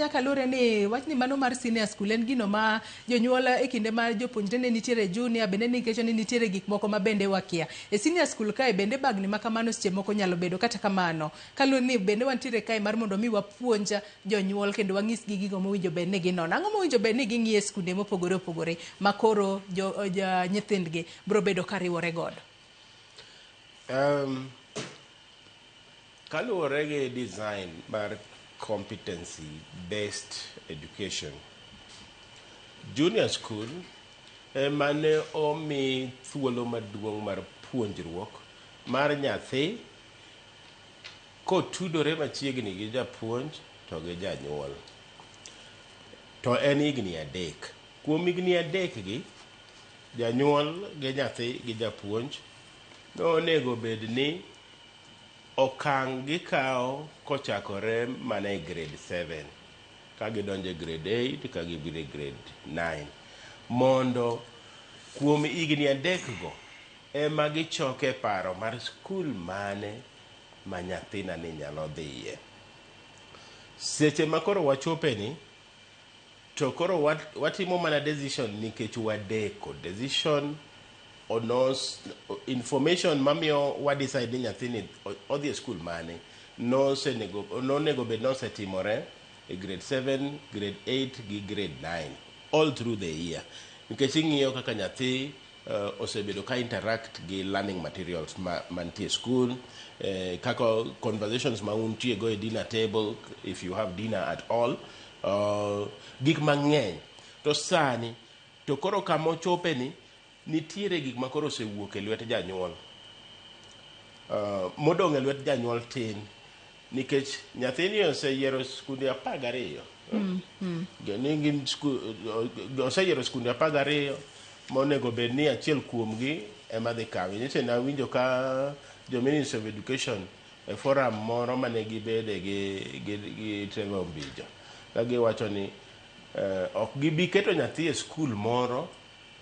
Kaluwore ni wachni mano mar senior school en gino ma jonyuol e kinde ma jopuonjre ne nitiere e junior bende nikech ni nitiere gik moko ma bende wakia. E senior school kae bende bagni ma kamano seche moko nyalo bedo kata kamano kaluwore ni bende wantiere kae mar mondo mi wapuonj jonyuol kendo wanyisgi gigo mowinjo bed ni ginono. Ang'o mowinjo bed ni ging'iyo e skunde mopogore opogore ma koro jo, jo, nyithindgi biro bedo ka riwore godo? Kaluwore gi design mar competency based education, junior school ema ne omi thuolo maduong' mar puonjruok mar nyathi kotudore machiegni gi japuonj to gi janyuol. To en higni 3. Kuom higni 3 gi, janyuol gi nyathi gi japuonj nonego bed ni okang' gikawo kochakore mana e grade 7 ka gidonjo e grade 8 ka gibiro e grade 9 mondo kuom higni 3 go ema gichoke paro mar skul mane ma nyathina ni nyalo dhiye. Seche ma koro wachope ni to koro watimo mana decision nikech wadeko. Decision onos information mamiyo wa decide ni nyathini odhi e skul mane nosenego nonego bed nosetimore e grade 7, grade 8 gi grade 9 all through the year. Nikech ing'iyo kaka nyathi osebedo ka interact gi learning materials ma mantie e school, kaka conversations ma untie go e dinner table if you have dinner at all, gik mang'eny. To sani to koro kama ochope ni nitiere gik ma koro osewuok e lwet janyuol. Modong' e lwet janyuol tin nikech nyathini oseyiero skunde 12. Ni gin oseyiero skunde 12 monego bed ni achiel kuomgi ema dhi kawe. Nyocha nawinjo ka jo Ministry of Education e forum moro mane gibede gi Trevor Ombija ka giwacho ni ok gibi keto nyathi e skul moro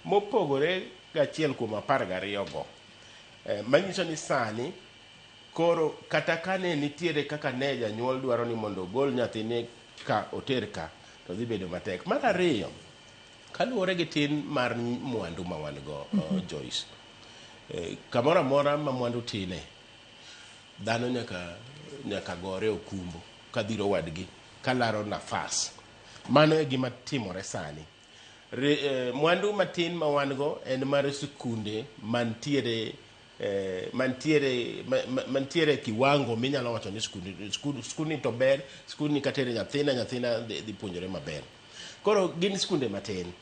mopogore gachiel kuom 12 go. Manyiso ni sani koro kata kane nitiere kaka ne janyuol dwaro ni mondo ogol nyathine ka oter ka to dhi bedo matek. Mar ariyo, kaluwore gi tin mar mwandu ma wan go, Joyce, kamoro amora ma mwandu tine, dhano nyaka gore okumbo kadhiro wadgi kalaro nafas. Mano e gima timore sani. Mwandu matin ma wan go en mar skunde mantiere mantiere kiwango minyalo wacho ni skundni to ber, skundni katere nyathina, nyathina dhi puonjore maber. Koro gin skunde matin.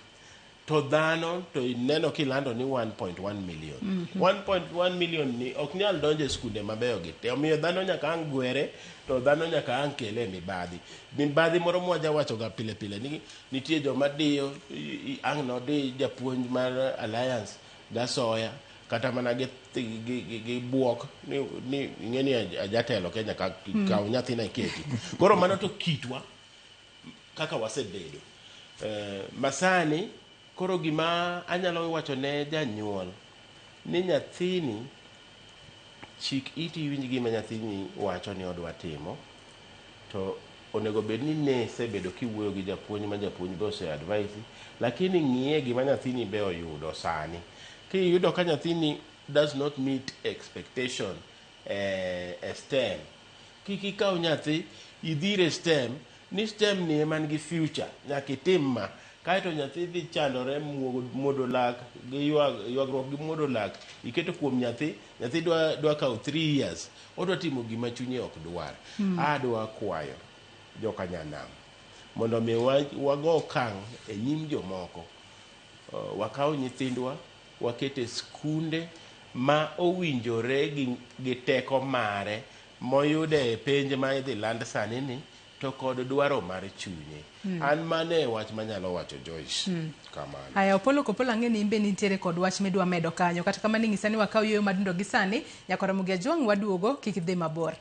To dhano to ineno kilando ni 1.1 million. 1.1 million ni ok nyal donjo e skunde mabeyo gi te. Omiyo dhano nyaka ang' gwere, to dhano nyaka ang' kele e mibadhi. Mibadhi moro mwajawacho ga pile pile ni nitie joma diyo, ang' nodi japuonj mar Alliance gasoya, kata mana gi buok ni ing'e ni ajatelo Kenya ka kaw nyathina iketi. Koro mano to kitwa kaka wasebedo. Masani koro gima anyalo wacho ne janyuol ni nyathini chik iti iwinj gima nyathini wacho ni odwa timo, to onego bed ni ne isebedo kiwuoyo gi japuonj ma japuonj be ose advise, lakini ng'iye gima nyathini be oyudo sani. Kiyudo ka nyathini does not meet expectation e STEM, kik ikaw nyathi idhire STEM ni STEM ni ema nigi future, nyaka itim ma. Kaeto nyathi dhi chandore muodo lak gi ywagruok gi muodo lak iketo kuom nyathi, nyathi dwa kawo 3 years, odwa timo gima chunye ok dwar. Adwa kwayo joka nyanam mondo mi wago okang' e nyim jomoko. Wakaw nyithindwa waket e skunde ma owinjore gi teko mare moyude e penj ma idhi land sani ni to kod dwaro mar chunye. An mane e wach manyalo wacho Joyce. Kamano. Aya, Opollo Kopolo, ang'e ni in be nitiere kod wach midwa medo kanyo. Kata kamano inyisa ni wakaw yueyo madindo gi sani, nyakora Ramogi Ajwang' waduogo, kik idhi mabor.